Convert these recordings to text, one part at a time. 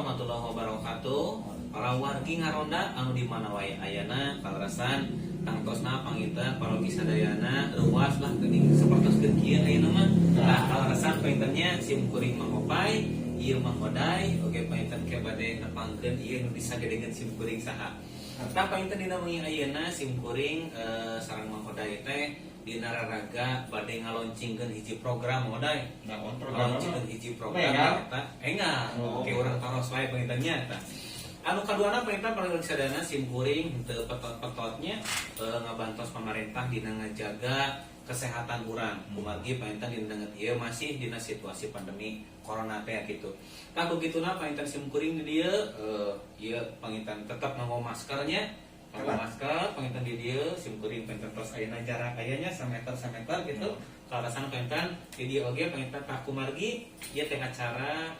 Warahmatullahi wabarakatuh. Para wargi Ngaronda anu di mana wae ayana, kaleresan tangtosna panginten parogi sadayana ruas lah geuning sapertos kieu ayeuna mah. Tah, kaleresan panginten nya sim kuring Mang Opay, ieu Mang Oday, oge panginten ke bade nepangkeun ieu nu disagedekeun sim kuring saha. Tah, panginten dina wengi ayeuna sim kuring sareng Mang Oday teh dina raraga bade ngalaunchingkeun hiji program, Mang Oday. Naon program? Ngalaunchingkeun hiji program. Enggal? Eta enggal. Oh. Oke, urang taros wae panginten nya eta. Anu kaduana panginten paling sadayana sim kuring henteu petot-petotnya ngabantos pamarentah dina ngajaga kesehatan urang. Kumargi panginten dina danget ieu masih dina situasi pandemi corona teh gitu. Tah, begituna panginten sim kuring di dieu ieu panginten tetep nganggo maskernya. Nganggo masker panginten di dieu sim kuring panginten tos ayeuna jarak ayanya sameter sameter gitu. Kaleresan panginten di dieu oge panginten, tah, kumargi ieu teh acara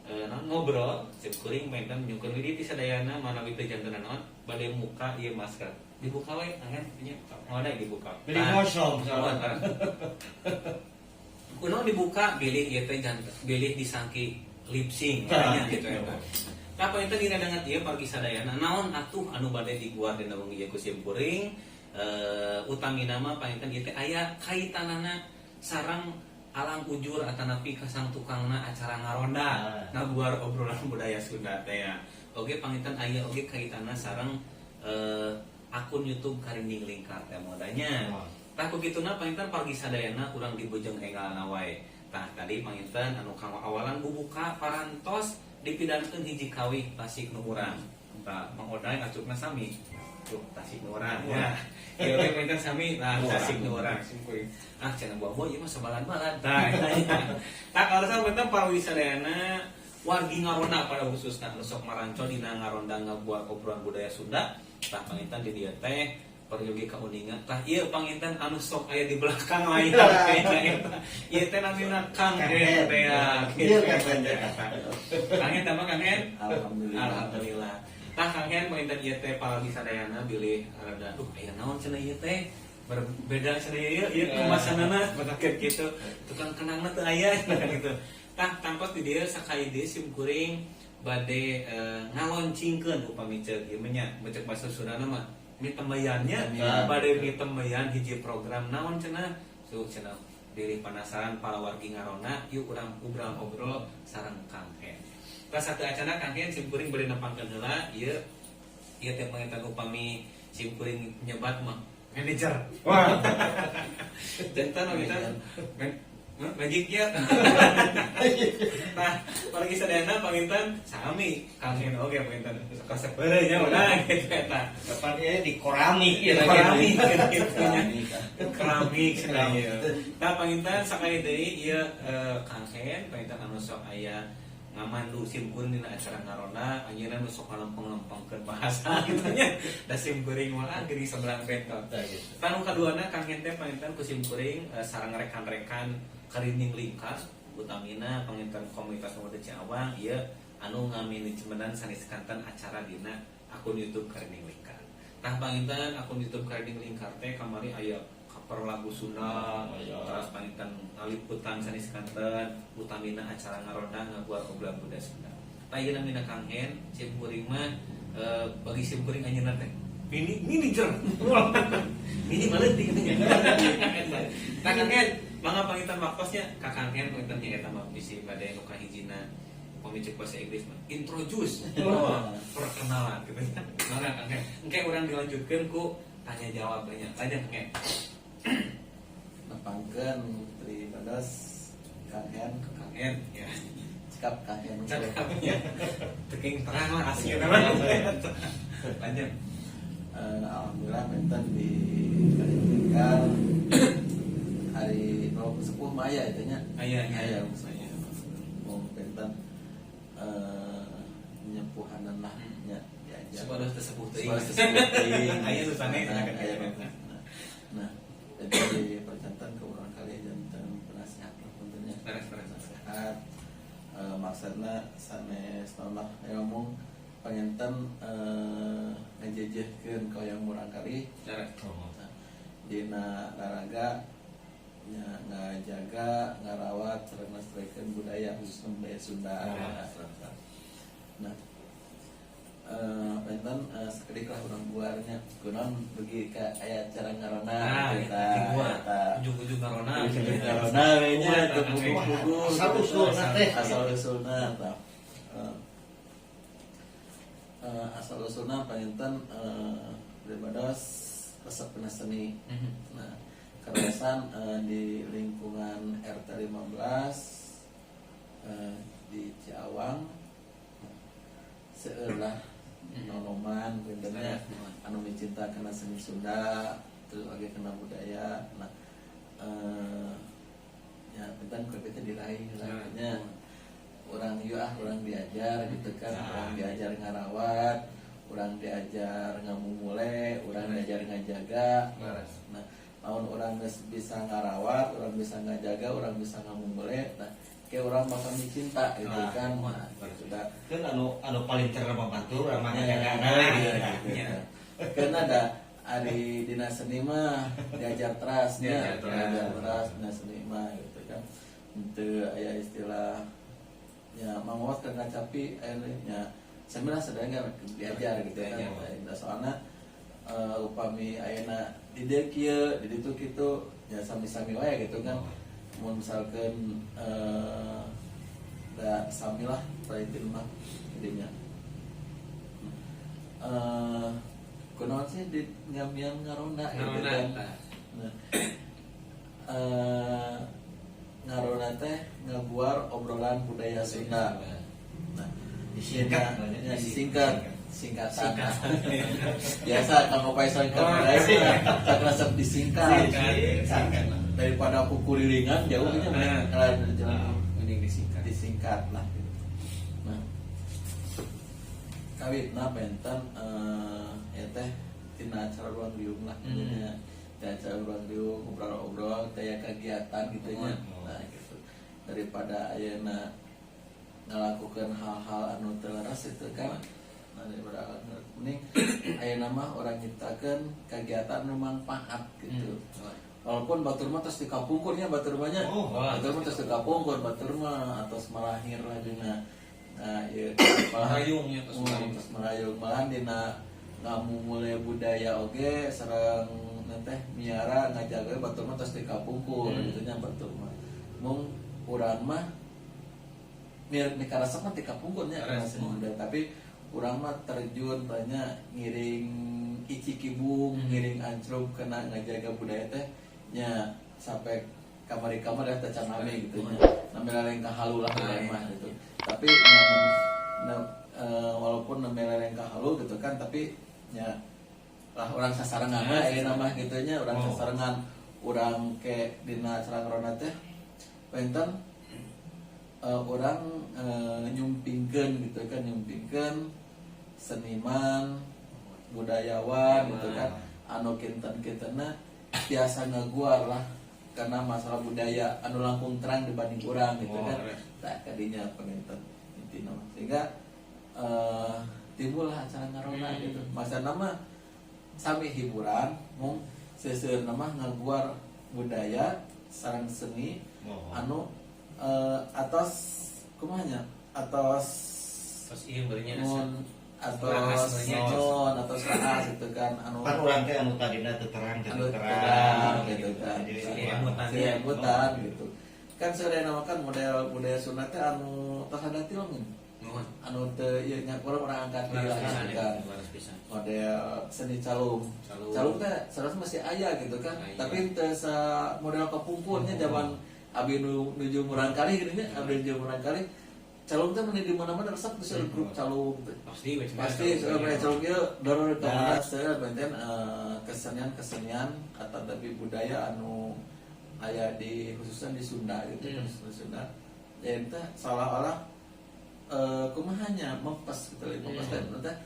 naon, ngobrol sim kuring panginten nyungkeun widi ti sadayana manawi teu janten naon bade muka ieu masker. Dibuka we angen nya ngoda dibuka. Beli kosong. Tah. Kunaon dibuka? Bilih ieu teh janten bilih disangki lip sync Tah, nya gitu eta. Tah, panginten dina danget ieu pargi sadayana naon atuh anu bade diguar dina wengi ieu ku sim kuring, utamina mah panginten ieu teh aya kaitanana sareng alang ujur atanapi kasang tukangna acara Ngaronda ngaguar obrolan budaya Sunda teh ya. Oge panginten aya oge kaitanna sareng akun YouTube Karinding Lingkar teh modanya. Tah, kugituna panginten pargi sadayana urang dibejeng engalna wae. Tah, tadi panginten anu kanggo awalan bubuka parantos dipidankeun hiji kawih tasik nu urang. Tah, Mang Oday acukna sami. Tuh, tasik nu urang ya. Ieu we panginten sami, nah, tasik nu urang sim kuring. Ah, cenah buah-buah ieu mah sabalan-balan. Tah, eta nya. Tah, kaleresan panginten pargi sadayana wargi Ngaronda pada khususna anu sok maranco dina Ngaronda ngabuat obrolan budaya Sunda. Tah, panginten di dieu teh peryogi kauninga. Tah, ieu panginten anu sok aya di belakang layar kayaknya eta. Ieu teh namina Kang Hen teh ya. Iya, Kang Hen. Kang Hen tambah, Kang Hen. Alhamdulillah. Alhamdulillah. Tah, Kang Hen, panginten ieu teh paragi sadayana bilih rada duh aya naon cenah ieu teh berbeda cenah ieu ieu kemasanana bakakeun kitu. Tukang kenangna teu aya cenah gitu. Tah, tangtos di dieu sakali deui sim kuring bade ngalaunchingkeun upami ceuk ieu mah nya, ceuk bahasa Sundana mah mitembayannya, bade mitembayan hiji program naon cenah. Suh cenah diri penasaran para wargi Ngaronda, yuk urang obrol-obrol sareng Kang Hen. Tah, satu acana Kang Hen, sim kuring bade nepangkeun heula ieu ieu teh panginten upami sim kuring nyebat mah manajer. Wah. Jantan panginten magicnya. Nah, wargi sadayana panginten sami Kang Hen oge panginten kasep heureuy nya udah gitu eta. Kapan ieu di keramik Iya, keramik gitu nya. Keramik cenah ieu. Tah, panginten sakali deui ieu Kang Hen panginten anu sok aya ngamandu sim kuring dina acara Ngaronda anjeunna nu sok ngalempeng-lempengkeun bahasa gitu nya. Da sim kuring mah geuning sebelah bentot. Tah, gitu. Tah, nu kaduana Kang Hen teh panginten ku sim kuring sareng rekan-rekan Karinding Lingkar utamina panginten komunitas pemuda Ciawang ieu anu ngamanajemenan sanes kanten acara dina akun YouTube Karinding Lingkar. Tah, panginten akun YouTube Karinding Lingkar teh kamari aya cover lagu Sunda, terus panginten ngaliputan sanes kanten utamina acara Ngaronda ngaguar obrolan budaya Sunda. Tah, ieu namina Kang Hen, sim kuring mah bagi sim kuring anjeunna teh mini manajer. Mini maleutik gitu nya. Tah, Kang Hen, mangga panginten waktosnya ka Kang Hen panginten nya eta mah bisi bade nu kahijina upami ceuk bahasa Inggris mah introduce, oh, perkenalan gitu nya. Mangga Kang Hen. Engke urang dilanjutkeun ku tanya jawab nya. Tanya, Kang Hen. Nepangkeun pribados Kang Hen. Kang Hen ya. Cekap Kang Hen. Cakapnya. Teking terang lah aslinya mah. Lanjut. Alhamdulillah benten di Lingkar hari roh sepuh mah aya itu nya. Aya nya. Aya sepuh. Mau benten nyepuhanan lah nya diajar. Supados teu sepuh teuing. Supados teu sepuh teuing. Aya susane. Nah, aya nu. Nah, jadi perjantan ke urang kali janten penasihat lah tentunya. Beres, beres. Penasihat maksudna sanes naon lah ngomong panginten ngajejehkeun ka yang murang kali. Beres. Nah, dina raraga nya ngajaga ngarawat sareng ngalestarikeun budaya, khususnya budaya Sunda. Nah. ngaguarnya kunaon dugi ka aya acara ngaronda Nah, gitu, eta tah, diguar. eta. Ujug-ujug ngaronda. Ujug-ujug ngaronda we nya teu puguh-puguh. Asal usulna teh. Asal usulna tah. Asal usulna panginten pribados resep kana seni. Nah, kaleresan di lingkungan RT 15 di Ciawang seueur lah nonoman punten nya anu micinta kana seni Sunda terus oge kana budaya. Nah, ya punten ku teh diraih lah nya. Urang yuk ah, urang diajar gitu kan, urang diajar ngarawat, urang diajar ngamumule, urang diajar ngajaga. Nah, lamun urang geus bisa ngarawat, urang bisa ngajaga, urang bisa ngamumule, nah kayak urang bakal micinta gitu kan. Nah, gitu dah. Kan anu anu paling terima batur ramah Ya, jaga gitu, gitu. gitu. Karena ada ari dina seni mah diajar terasnya, Diajar teras. diajar teras dina seni mah gitu kan. Henteu aya istilah ya Mang Wawat keur ngacapi aya nya sami lah sadaya diajar gitu kan. Diajar. Nah, soalna upami ayeuna di dieu kieu, di ditu kitu ya sami-sami wae gitu kan. Mun misalkeun da sami lah paling mah jadinya. Kunaon sih di ngamian ngaronda gitu Ngaronda, kan. tah. Nah, ngaronda teh ngaguar obrolan budaya Sunda. Nah, Disingkat, ya, disingkat, singkatan. Singkatan. Biasa kanggo paeson ka budaya mah tak resep disingkat. Singkat. Daripada aku kurilingan jauhnya Nah. mending jalan Mending disingkat. Disingkat lah gitu. Nah, kawitna benten ya teh tina acara ruang riung lah nya. Tina acara ruang riung ngobrol-ngobrol kayak kegiatan gitu nya. Nah, gitu. Daripada ayeuna ngalakukan hal-hal anu teu leres itu kan. Nah, daripada mending ayeuna mah urang nyiptakeun kegiatan nu mangpaat gitu. Walaupun batur mah tos dikapungkur nya batur mah nya. Oh, Batur mah tos dikapungkur batur mah atos malahir lah dina. Nah, ieu malah Merayung nya, tos merayung. Tos merayung malahan dina ngamumule budaya oge sareng teh miara ngajaga batur mah tos dikapungkur gitu nya batur mah. Mung urang mah mirip mikaresep mah dikapungkur nya Leres. masih muda tapi urang mah terjun banyak ngiring icikibung, ngiring ancrub kena ngajaga budaya teh nya sampai kamari-kamar dah teh can lami gitu nya. Nembe laleng kahalu lah urang mah gitu. Tapi nya, walaupun nembe laleng kahalu gitu kan tapi nya lah urang sasarengan mah ayeuna mah gitu nya urang sasarengan urang ke dina acara ngaronda teh benten urang nyumpingkeun gitu kan, nyumpingkeun seniman budayawan gitu kan anu kinten-kintenna biasa ngaguar lah karena masalah budaya anu langkung terang dibanding urang gitu kan. Nah, kadinya penginten intina mah. Sehingga timbullah acara ngaronda gitu masa nama sami hiburan mung seuseurna mah ngaguar budaya sareng seni anu atos kumaha nya atos Terus iya berinya mun atos Raas sebenarnya. non atos raas gitu kan anu Pan urang teh anu tadina teu terang teu anu terang terang gitu kan. Jadi, Si emutan. Si emutan gitu kan sudah nama kan model budaya Sunda teh anu tos ada tilem Nuhun. Anu teu ieu nya urang urang angkat deui Leres lah pisan gitu ya, kan leres pisan. Model seni calung. Calung. Calung teh seharusnya masih aya gitu kan Aya. tapi teu sa model kapungkurnya zaman abi nu nuju murangkalih gitu nya abdi nuju murangkalih calung teh mun di mana-mana resep geus grup calung teh. Pasti we cenah. Pasti soal mereka calung ieu doror ka mana seueur benten kesenian-kesenian atau tapi budaya anu aya di khususnya di Sunda gitu kan di Sunda ya teh seolah-olah kumaha nya mempes gitu mempes teh teh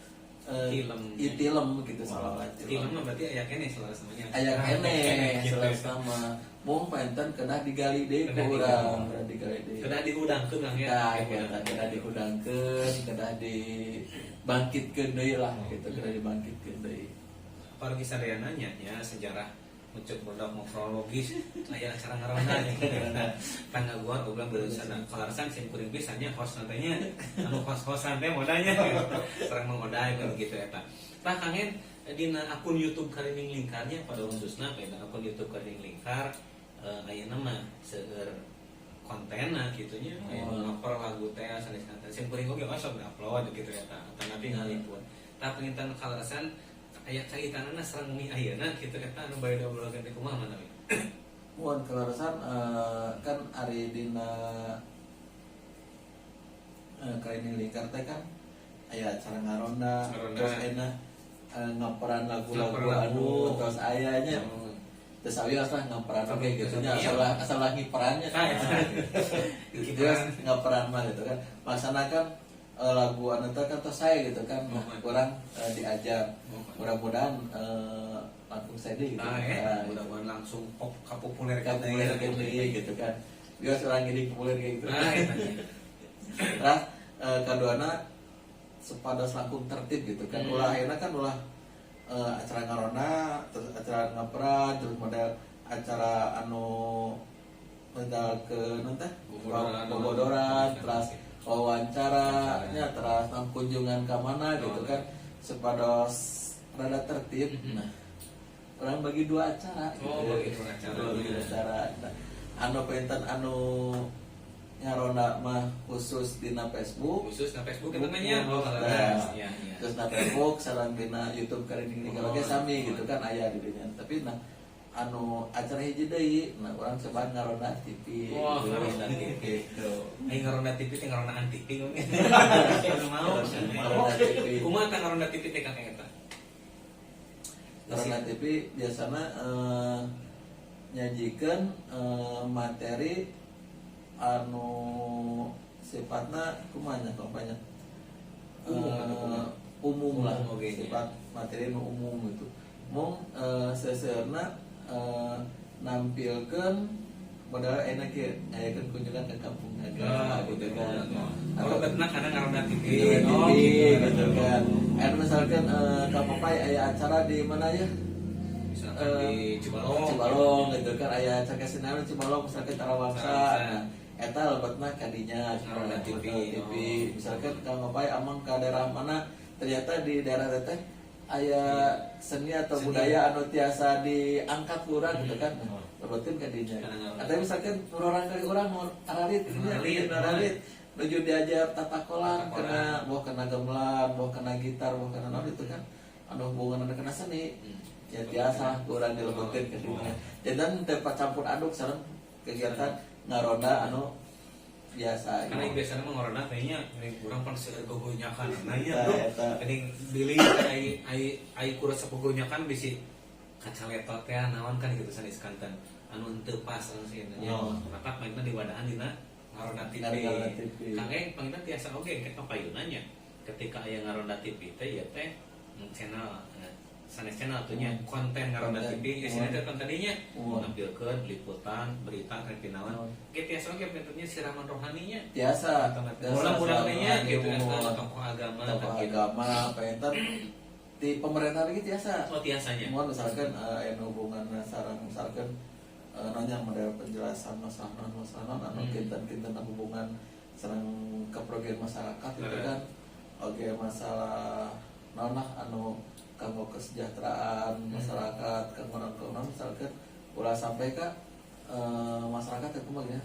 Tilem. ieu tilem gitu seolah-olah Tilem mah berarti aya keneh selaras namanya. Aya keneh Gitu. selaras sama mung panten kedah digali deui ku Kedah digali. urang kedah digali deui. Kedah dihudangkeun Kang ya. Nah, kedah kedah dihudangkeun, kedah dibangkitkeun deui lah gitu, kedah dibangkitkeun deui. Apalagi sadayana nya ya sejarah Muncul produk mau kronologis aya acara ngaronda gitu. Tangga gua obrolan berencana kalarasan sim kuring bisanya host nantinya anu host-hostan teh modalnya sareng mengodai kan gitu eta. Tah Kang En, dina akun YouTube Karinding Lingkarnya pada khususna pada akun YouTube Karinding Lingkar, ayeuna mah seueur kontenna gitu nya, aya nu cover lagu teh sanes konten sim kuring oge osok upload gitu eta atanapi ngalipun. Tah, panginten kalarasan aya kaitanana sareng wengi ayeuna gitu eta anu bade diobrolkeun teh kumaha manawi? Muhun, kalarasan kan ari dina Karinding Lingkar teh kan aya acara ngaronda, Ngaronda. Terus enak ngaperan lagu-lagu Ngaperan lagu. Anu terus ayanya terus awios lah ngaperan oke gitu nya, asal asal ngiperannya. Ah, eta. Gitu ngaperan mah gitu kan, maksana kan lagu anu teh kan tos saya gitu kan. Nah, kurang diajar, mudah-mudahan langsung saya gitu. Ah, ya, Nah, mudah-mudahan langsung pop kapopuler. Populer gitu, gitu kan, biar orang gini populer kayak gitu. Nah, eta. Terus kaduana supados langkung tertib gitu kan. Ulah akhirnya kan ulah acara ngaronda, terus acara ngaperan, terus model acara anu model ke nanti Bobodoran. bobodoran, terus wawancara nya, terus nang kunjungan ke mana gitu kan, supados rada tertib. Nah, urang bagi dua acara. Oh, gitu. bagi dua acara. Bagi dua acara. Nah, anu panginten anu ngaronda mah khusus dina Facebook. Khusus na Facebook kita nanya. Oh, Nah, leres. Iya, iya. terus na Facebook sareng dina YouTube Karinding Lingkar oge sami gitu kan aya di dinya. Tapi nah anu acara hiji deui, nah urang cobaan ngaronda TV. Wah, gitu. ngaronda TV. Gitu. Aing ngaronda TV teh ngarondaan TV ngomong. Anu mau. Ngaronda TV. Kumaha tah ngaronda TV teh Kang eta? Ngaronda TV biasana nyajikeun materi anu sifatna kumaha nya, banyak Umum atau kumaha? Umum lah. Umum oge nya. Sifat materi nu umum gitu, mung seseueurna nampilkeun modal enak ya ngayakeun kunjungan ke kampung naga Ah, gitu kan. Oh, betna karena ngaronda TV. Gitu, Oh, TV, gitu. gitu kan. And misalkan Kang Papai aya acara di mana ya? Misalkan di Cibalong. Cibalong gitu kan, aya acara kesenian Cibalong misalkan Tarawangsa. Tarawangsa. Nah, eta lebetna kadinya Ngaronda TV. TV. Oh. Misalkan Kang Papai amang ke daerah mana, ternyata di daerah teteh aya seni atau Seni. budaya anu tiasa diangkat kurang gitu kan. Oh. Lebetin kadinya. Karena ngaronda. Atau misalkan orang kali orang mau aralit, Aralit, aralit nuju diajar tata kolam, Tata kolam. Kena boh kena gamelan, boh kena gitar, boh kena naon itu kan anu hubungan kena seni. Ya biasa kurang dilebetin ke dinya. Jadi tempat campur aduk sareng kegiatan ngaronda anu biasa. Karena gitu. biasanya mah ngaronda kayaknya kurang pan seueur gogonyakan nanya Eta, bro. eta. Geuning bilih ai ai ai kurang sapogonyakan bisi kacaletot teh naon kan gitu sanes kanten anu henteu pas anu sih nya. Oh. Maka panginten diwadahan dina ngaronda TV. Ngaronda TV. Kang Eng panginten tiasa oge ke kapayunna nya. Ketika aya ngaronda TV teh ieu teh channel sanes channel tuh nya konten ngaronda Konten. TV isina teh kan tadinya Oh. nampilkeun liputan berita kayak Oh. ge tiasa oge pangintennya siraman rohaninya. Biasa. Biasa. Ulang-ulang nya gitu Rohani, eta tokoh agama tokoh kan gitu. agama panginten di pemerintah lagi tiasa. Oh, tiasanya. Mohon misalkan aya hubungan sareng misalkan nanya model penjelasan masalah non anu kinten-kinten hubungan sareng keprogram masyarakat gitu kan. Oke, masalah non lah anu kanggo kesejahteraan masyarakat, kanggo non non misalkan ulah sampai ka masyarakat ya kumaha ya.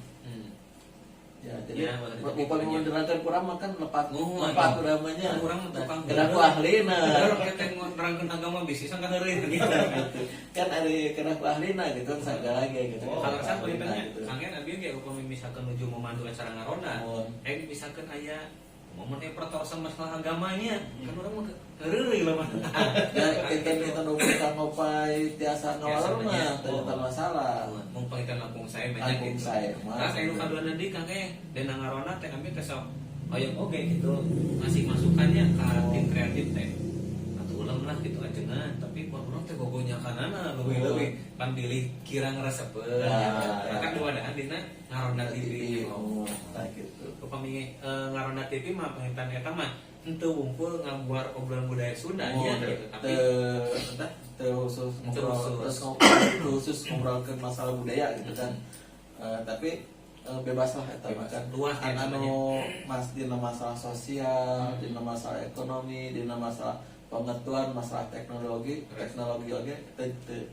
Ya, jadi Ya, boleh jadi bukan gitu, ya. menerangkan kurang mah kan lepat Nuhun. lepat uramanya. Urang mah tukang Kena ku ahlina. Urang teh nerangkeun agama bisnis kan heureuy gitu. Kan ada kena ku ahlina gitu kan segala ge gitu. Oh, kalau saya Ahlina boleh gitu. Kang En abi ge upami misalkan nuju memandu acara ngaronda, Oh. misalkan aya momen pertarosan masalah agamanya, kan urang mah heureuy lah mah. Ya kinten-kinten umum kang ngopai tiasa ngawalor mah ternyata masalah. Mung panginten langkung saya banyak Langkung gitu. sae mah. Terus anu kaduana deui Kang En, dina ngaronda teh kami teh sok hoyong oge gitu ngasih masukannya ka tim kreatif teh. Atuh ulang lah gitu ajengan, tapi urang teh gogonyakanana leuwih-leuwih pan bilih kira ngresepeun. Nah, Kan diwadahan dina ngaronda TV. Oh, nah gitu. Upami ngaronda TV mah panginten eta mah Henteu wungkul ngaguar obrolan budaya Sunda Oh, nya gitu, tapi teu teh teu khusus Teu ngobrol khusus. terus ngobrol teu khusus ngobrolkeun masalah budaya gitu kan. Tapi bebas lah eta mah kan. Luas Kan ya, anu mas dina masalah sosial, dina masalah ekonomi, dina masalah pengetahuan, masalah teknologi, teknologi oge teu teu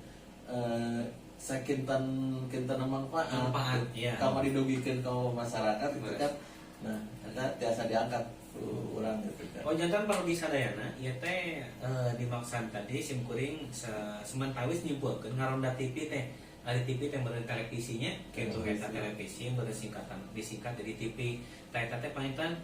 sakinten kinten manfaat. Manfaat, iya. Kamari didugikeun ka masyarakat gitu Beres. kan. Nah, eta tiasa diangkat ku urang gitu kan. Oh, jantan perlu sadayana ieu teh dimaksan tadi simkuring sementawis nyimpulkeun Ngaronda TV teh. Ari TV teh meureun televisinya kitu, eta televisi meureun singkatan disingkat jadi TV. Tah, eta teh panginten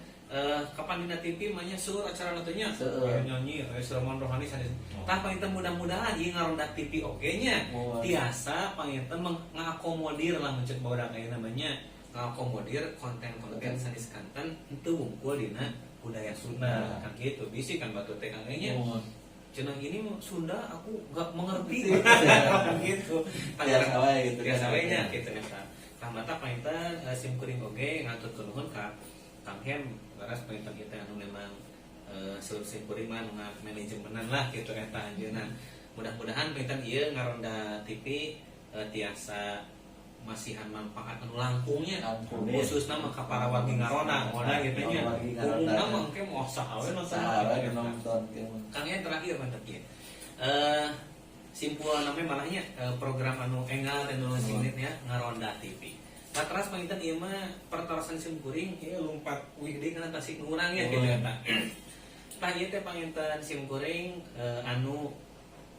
kapan dina TV mah nya seueur acara teh nya. Seueur. Aya nyanyi, aya siraman rohani sanes. Tah, panginten mudah-mudahan ieu Ngaronda TV oge nya Oh. tiasa panginten ngakomodir lah, muncul barudak aya namanya ngakomodir konten-konten sanes kanten henteu wungkul dina budaya Sunda Nah. kan gitu. Bisi kan batu teh kang nya Oh. cenah ini Sunda aku nggak mengerti gitu. Biasa wae gitu kan. Biasa wae nya gitu eta. Tah, mata panginten sim kuring oge ngaturkeun nuhun ka Kang Hem laras panginten kita anu memang seueur sim kuring mah nu manajemenan lah gitu eta anjeunna. Mudah-mudahan panginten ieu Ngaronda TV tiasa masihan manfaat anu langkungnya, Langkung. Khususna mah ka para wargi Ngaronda ngoda gitu nya. Wargi Ngaronda. Umumna mah engke moal saha we nonton. Saha we nonton ge mah. Kang yang terakhir mantap ya. Simpul namanya malahnya program anu enggal dan nu singit ya Ngaronda TV. Patras panginten ieu mah pertarosan simkuring ieu lumpat wih deui kana tasik nu urang ya gitu eta. Tah, ieu teh panginten simkuring anu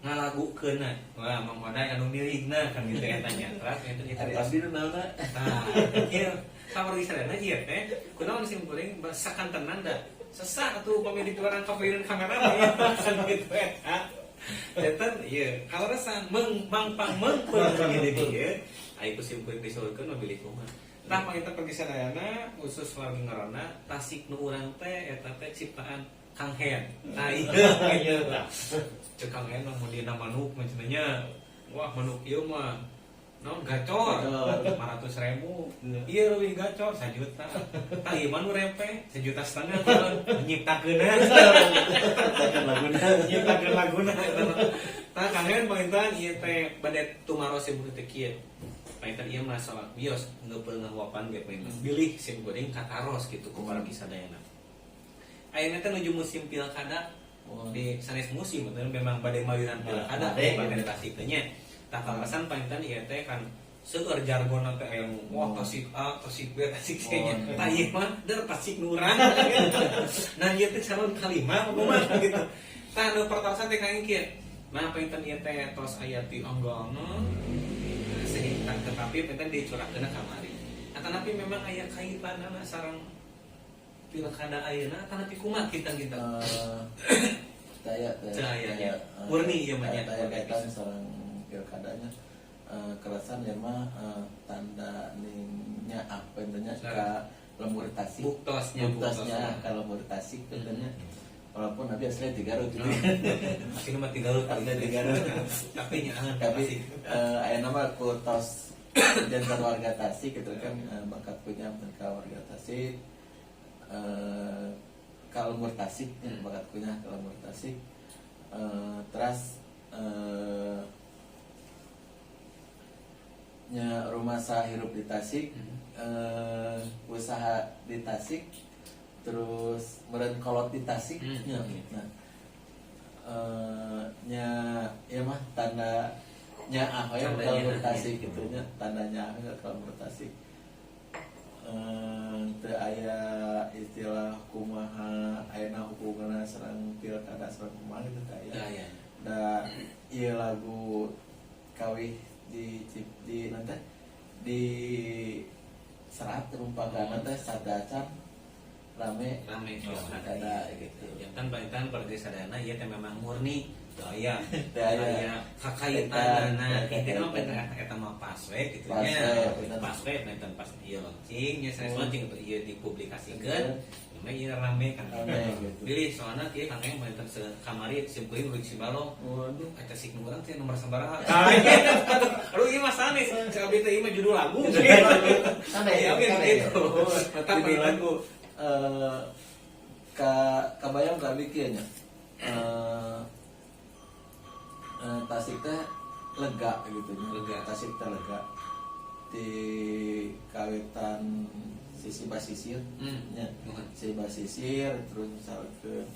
ngalagukeunna. Wah, Mang Oday anu milihna kan gitu eta nya. Teras panginten ieu teh Ari abdi nu naonna? Nah, ieu sawargi sadayana ieu teh kunaon simkuring sakantenan da sesah atuh upami dituaran kapayun kamera mah ya kan gitu eta. Janten ieu kaleresan meng mangpang mengpeun gitu ieu. Ai ku simkuring disaurkeun mah bilih kumaha. Tah, panginten pergi sadayana khusus wargi Ngaronda, tasik nu urang teh eta teh ciptaan Kang Hen. Nah, iya tah. Cek Kang Hen mah mun dina manuk mah cenah nya. Wah, manuk ieu mah naon gacor Gacor. 500 ribu, iya lebih gacor 1 juta. Tah, ieu mah nu repe 1,5 juta, nyiptakeun Ciptakeun laguna. Nyiptakeun laguna eta mah. Tah, Kang Hen panginten ieu teh bade tumaros ieu teh kieu. Panginten ieu masalah bios ngeupeul ngahuapan ge panginten bilih sim kuring kataros gitu ku para sadayana. Ayeuna teh nuju musim pilkada. Oh. Di sanes musim betul memang bade mayunan pilkada Bade. kabupaten Tasik teh nya. Tah, kaleresan panginten ieu teh kan seueur jargon teh aya nu wah Tasik A, Tasik B, Tasik C nya. Oh. Tah, ieu mah der Tasik nu urang. Nah, ieu teh calon kalima kumaha gitu. Tah, nu pertarosan teh kang kieu. Nah, panginten ieu teh tos aya ti anggalna sehingga tetapi panginten dicurahkeun kamari. Atanapi memang aya kaitanana sareng pilkada ayeuna, atanapi kumaha kita kita? Daya Daya, ya. Murni ieu mah nya. Daya kaitan sareng pilkadanya. Kerasan ya mah tanda nya apa intinya ka lembur Tasik. Buktosnya, buktosnya buktosnya. ka lembur Tasik tentunya, walaupun nabi aslinya di Garut gitu. Asli mah di Garut. Aslinya di Garut. Tapi nya angan tapi Tasik. Aya nama ku tos jantan warga Tasik gitu kan, bakat punya ka warga Tasik, ka lembur Tasik ya, bakat punya ka lembur Tasik, terus nya rumah hirup di Tasik, usaha di Tasik, terus meureun kolot di Tasik nya. Nah, nya ya mah tanda nyaah we Tanda kalau nyaah, Tasik iya. gitu nya, tanda nyaah we kalau Tasik. Teu aya istilah kumaha ayeuna hubunganna sareng pilkada sareng kumaha gitu teu aya. Teu aya. Da ieu lagu kawih di di nanti di serat rumpagana teh sadacan rame Rame pilkada gitu. Jantan panginten pergi sadayana ieu teh memang murni teu aya. Teu aya. Kakaitanana. Kaitan. Intina mah panginten eta mah pas we gitu Pas nya. we, bener. Pas we panginten pas ieu launching nya, sanes Oh. launching atau ieu dipublikasikeun. Namanya ieu rame kan. Rame, gitu. Bilih soalna kieu Kang Eng panginten kamari sim kuring leuwih sibalong. Waduh. Eta sik nu urang teh nomor sabaraha. Aduh, ieu mah sanes. Cek abdi teh ieu mah judul lagu. Sanes, Iya, oke sanes. gitu. Tetap judul lagu. Ka kabayang ka bieu nya. Tasik teh lega gitu nya. Lega. Tasik teh lega. Di kawitan sisi basisir nya. Nuhun. Sisi basisir terus misalkan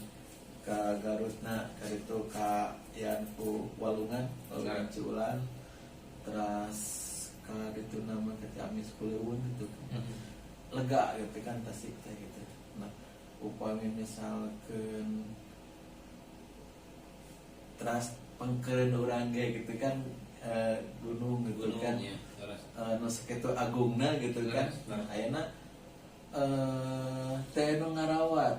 ka Garutna ka itu ka yan ku Walungan, Walungan Nah. Ciulan, terus ka itu nama ke Ciamis Kulewun gitu kan. Lega gitu kan Tasik teh gitu. Nah, upami misalkan teras pengkereun urang ge gitu kan, gunung gitu Gunung kan. Ya, leres. Nu sakitu agungna gitu kan. Leres, leres. Ayeuna teh nu ngarawat,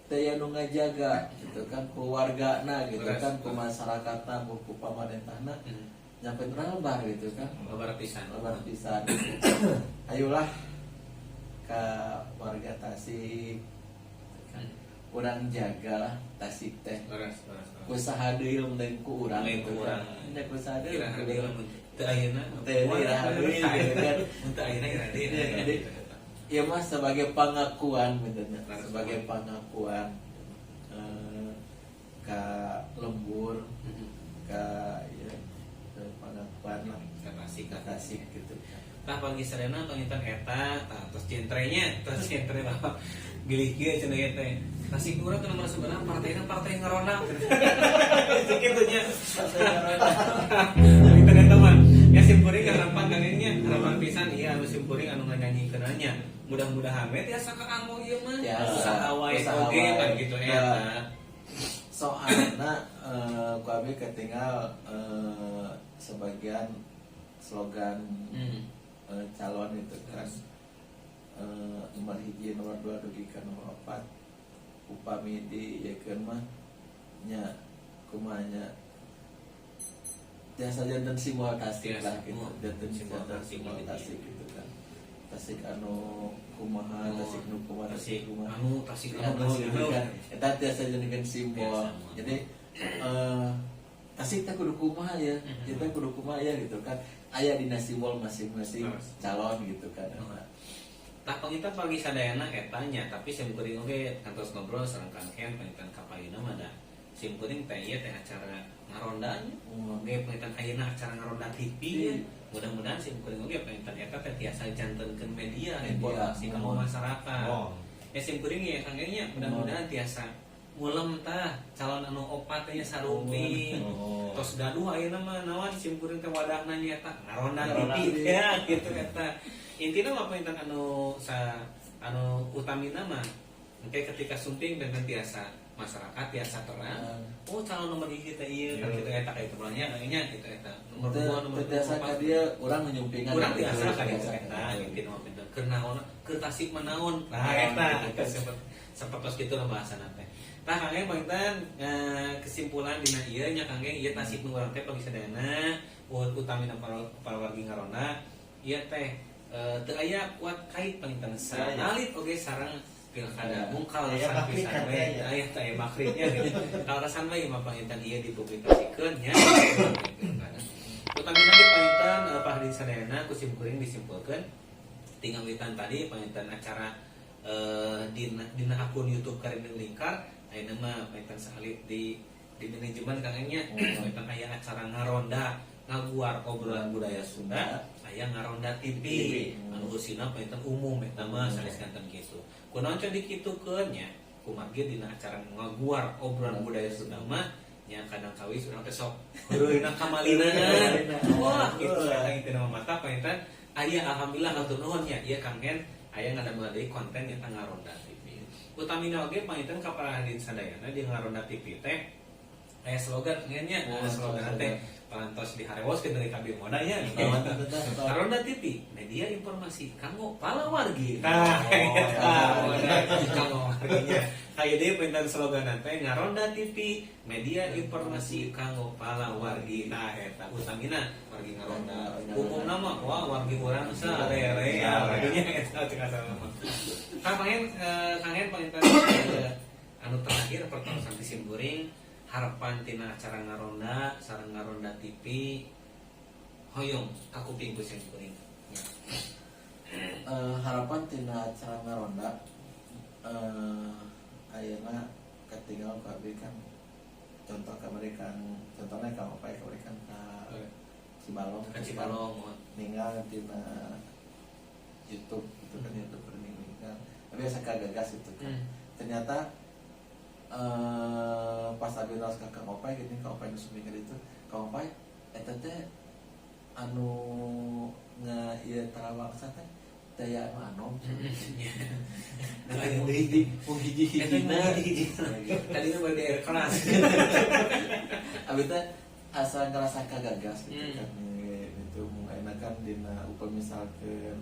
teh nu ngajaga gitu kan ku wargana gitu Leres, kan, ku leres. masyarakatna, ku pamarentahna, nyampe urang lebar gitu kan. Lebar pisan. Lebar pisan. Ayolah ke warga Tasik gitu kan. Urang jagalah Tasik teh. Leres, leres, leres. Ku saha deui lain ku urang Lain ku gitu kan. urang. Nya ku saha deui Iraha ku deui urang. lamun teu ayeuna. Teu iraha deui gitu kan. Mun teu ayeuna iraha deui. Iya, jadi ya mah sebagai pengakuan benernya, Leres. sebagai pengakuan ka lembur, ka ya ke pengakuan lah. Ka Tasik. Ka Tasik gitu. Tah pagi sadayana panginten eta, tah tos jentrenya, tos jentre bapak bilih kieu cenah ieu teh. Tasik urang teh nomor sebenarnya partainya partai ngaronda. Sakitu nya. Panginten eta mah. Ya simkuring harapan kalian harapan pisan ieu anu simkuring anu nganyanyikeun nya. Mudah-mudahan we tiasa kaanggo ieu mah. Tiasa. Usaha wae Usaha oge wae. kan gitu eta. Soalna ku abi ketinggal sebagian slogan calon itu kan, nomor hiji, nomor dua, dugi ka nomor opat, upami di yekeun mah nya kumaha nya, tiasa janten simbol Tasik Tiasa, lah gitu, oh, janten simbol janten Tasik simbol gitu. Tasik gitu kan. Tasik anu kumaha, Oh, Tasik nu kumaha, Tasik Tasik kumaha anu, Tasik anu, anu Tasik gitu anu. kan, eta tiasa jadikan simbol. Tiasa, moal. Jadi Tasik teh kudu kumaha ya, kita kudu kumaha ya gitu kan, aya dina simbol masing-masing Leres. calon gitu kan. Tah panginten pagi sadayana eta nya, tapi sim kuring oge kantos ngobrol sareng Kang Ken panginten kapayuna mah da sim kuring teh ieu teh acara ngaronda nya. Oge panginten ayeuna acara ngaronda TV nya. Mudah-mudahan sim kuring oge panginten eta teh tiasa jantenkeun media Media, informasi kanggo mohon. masyarakat. Oh. Ya sim kuring ya Kang Ken nya mudah-mudahan tiasa ngulem tah calon anu opat teh nya sarupi. Oh. Tos gaduh ayeuna mah naon sim kuring teh wadahna nya eta ngaronda Ngaronda TV TV. ya gitu eta. Intina mah panginten anu sa anu utamina mah engke ketika sumping dengan tiasa masyarakat tiasa terang. Oh, calon nomor hiji teh ieu kan Iya. gitu eta kayak nya kayaknya gitu eta. Nomor Teu 2, nomor teu tiasa 4. ka dia urang nyumpingan Urang gitu. tiasa ka dieu Tiasa eta ka dieu. intina mah pinter. Keur naon keur Tasik mah naon. Nah eta Gitu. sempet sempet tos kitu lah bahasana teh. Tah Kang Geng panginten kesimpulan dina ieu nya Kang Geng, ieu Tasik nu urang teh pagi sadayana utamina para wargi ngaronda ieu teh teu aya kuat kait panginten saalit oge sareng pilkada mungkal Aya sareng bakri pisan kan we. teh aya. Aya teh aya bakrinya gitu. Kaleresan we mah panginten ieu dipublikasikeun nya. Utamina ge panginten pahadin sadayana ku sim kuring disimpulkeun tinggal witan tadi panginten acara dina akun YouTube Karinding Lingkar ayeuna mah panginten saalit di manajemen Kang nya panginten aya acara ngaronda ngaguar obrolan budaya Sunda, aya ngaronda TV anu eusina panginten umum eta mah sanes kanten kitu. Kunaon can dikitukeun nya, kumargi dina acara ngaguar obrolan budaya Sunda mah nya kadang kawis urang teh sok heureuyna kamalinaan. Wah, gitu eta intina mah mata panginten aya alhamdulillah hatur nuhun nya ieu Kang Ken aya ngadamel deui konten nyata ngaronda TV. Utamina oge panginten ka para hadirin sadayana di ngaronda TV teh aya slogan nya, Oh, slogan teh parantos diharewoskeun dari kabeh moda nya. Naon teh, teh? Ngaronda TV, media informasi kanggo palawargi. Tah, Oh, eta kanggo warginya. Aya deui panginten slogan teh Ngaronda TV, media informasi kanggo palawargi. Tah eta utamina wargi ngaronda. Umumna mah wah wargi urang sarere ya warginya eta cek asalna mah. Tah pangen kangen panginten anu terakhir pertanyaan ti simkuring, harapan tina acara ngaronda sareng ngaronda TV hoyong kakuping ku simkuring. Ya. Harapan tina acara ngaronda Ayeuna katinggal ku abdi kan contoh kamari kan, contohnya ka opai kamari kan ka Cibalong. Ka Cibalong, oh. Ningal tina YouTube gitu kan, YouTube ninggal, tapi asa kagagas gitu kan. Ternyata pas abi naos ka Kang Opai gini, Kang Opai nu sumpingkeun itu, Kang Opai eta teh anu nga ieu tarawangsa teh daya anu anom. Nah, mung hiji, mung hiji Eta hijina. Hiji. Tadi itu bade air keras. Abi teh asa ngerasa kagagas gitu kan, itu mung enak kan dina upami misalkeun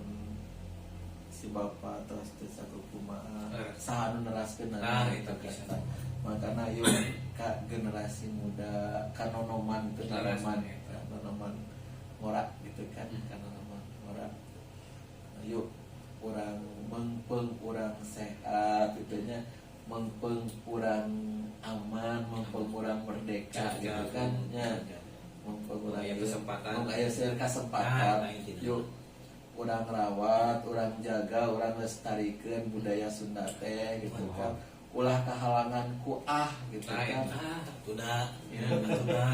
si bapak terus teh sakukumaha saha anu neraskeun Nah, gitu itu kan. bisa. Makanya yuk ka generasi muda, kanonoman itu, Leres, nonoman eta. nonoman ngora gitu kan. Kanonoman ngora, yuk urang mengpeng, urang sehat gitu nya, mengpeng urang aman, mengpeng urang merdeka gitu kan nya, mengpeng urang Aya kesempatan. Mung aya seueur kesempatan. Nah, intina. Yuk urang rawat, urang jaga, urang lestarikan budaya Sunda teh gitu kan, ulah kahalangan ku ah gitu Nah, kan. ah, tuda, ya, tuda,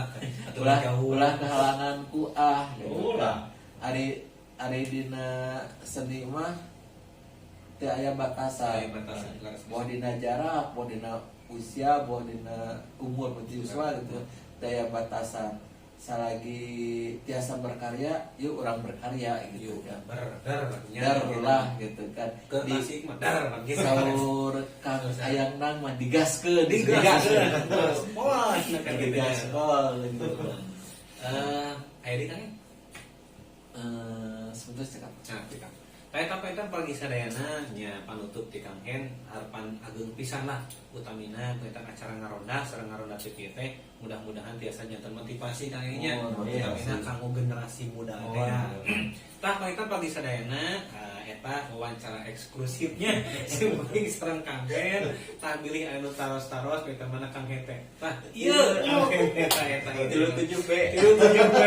atuh Ulah jauh. Ulah kahalangan ku ah gitu Ulah. kan. Ari ari dina seni mah teu aya batasan. Aya batasan, leres. Boh dina jarak, boh dina usia, boh dina umur, berarti yuswa gitu, teu aya batasan. Salagi tiasa berkarya, yuk urang berkarya gitu Yuk, kan. ber, dar, nya. Dar lah gitu kan. Ke Di Tasik mah dar gitu. Saur Kang Ayang Nang mah digaskeun. Digaskeun. Wah, kan gitu. Digaspol gitu. Eh, aya di Kang? Eh, sebentar cekap. Nah, ti Kang. Kayak apa itu pagi sadayana nya panutup ti Kang Hen, harapan ageng pisan lah utamina tentang acara ngaronda sareng Ngaronda TV teh mudah-mudahan tiasa janten motivasi Kang nya, Oh, iya, utamina sih. kanggo generasi muda Oh, teh ya. iya. Tah panginten pagi sadayana eta wawancara eksklusifnya si kuring sareng Kang Hen. Tah bilih anu taros-taros beta mana Kang Hen teh. Tah ieu Kang Hen eta eta itu. 37 B. 37 B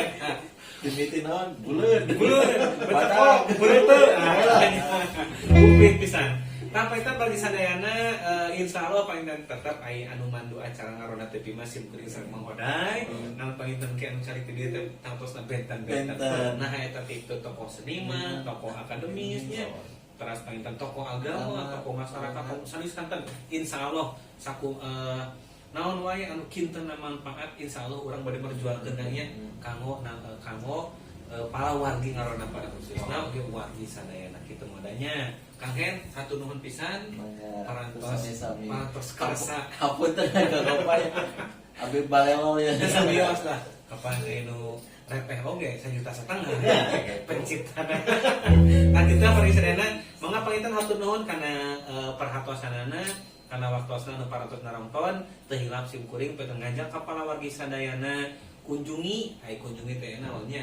eta. Dimiti naon? Buleud. Buleud, Batak. buleud teu. Upit pisan. Tah eta bagi sadayana insya Allah panginten tetep aya anu mandu acara Ngaronda TV mah sim kuring sareng Mang Oday. Nang panginten ke anu cari ti dieu teh tangtosna benten-benten. Benten. Nah eta tipe tokoh seniman, tokoh akademisnya, teras panginten tokoh agama, Agama. tokoh masyarakat, tokoh sanes kanten. Insya Allah saku naon wae anu kinten manfaat, insya Allah urang bade merjuangkeun nya kanggo kanggo para wargi Ngaronda pada khususna oge wargi sadayana kitu modanya. Kang Hen, hatur nuhun pisan. Mangga. Parantos Sami-sami. parantos kersa. Hapunten ka Bapak ya. Abi balelo ya. Sabios lah. Kapan anu repeh oge 1,5 juta penciptana. Nah kita pari sadayana mangga panginten hatur nuhun kana perhatosanana, kana waktosna anu parantos narongton. Teu hilap sim kuring pengen ngajak ka para wargi sadayana kunjungi, ai kunjungi teh naonnya,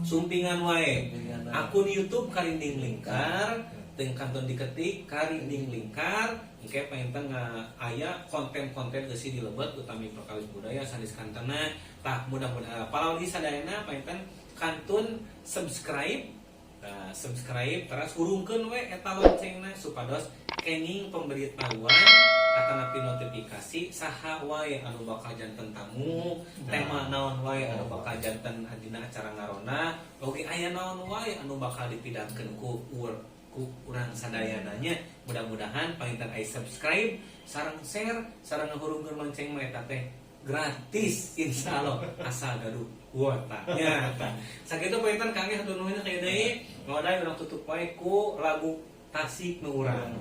sumpingan wae Sumpingan. Akun YouTube Karinding Lingkar, teu kantun diketik Karinding Lingkar, engke panginten aya konten-konten eusi di lebet utami perkawis budaya sanes kantena. Tah mudah-mudahan para wargi sadayana panginten kantun subscribe. Nah, subscribe terus hurungkeun we eta loncengna supados kenging pemberitahuan atanapi notifikasi saha wae anu bakal janten tamu, tema naon wae anu bakal janten dina acara Ngaronda, oge aya naon wae anu bakal dipidangkeun ku urang sadayana nya. Mudah-mudahan panginten aya subscribe sareng share sareng ngahurungkeun lonceng mah eta teh gratis, insyaallah asal gaduh kuota nya. Tah sakitu panginten kangge, hatur nuhun kaya deui. Ngoday urang tutup wae ku lagu Tasik Nu Urang.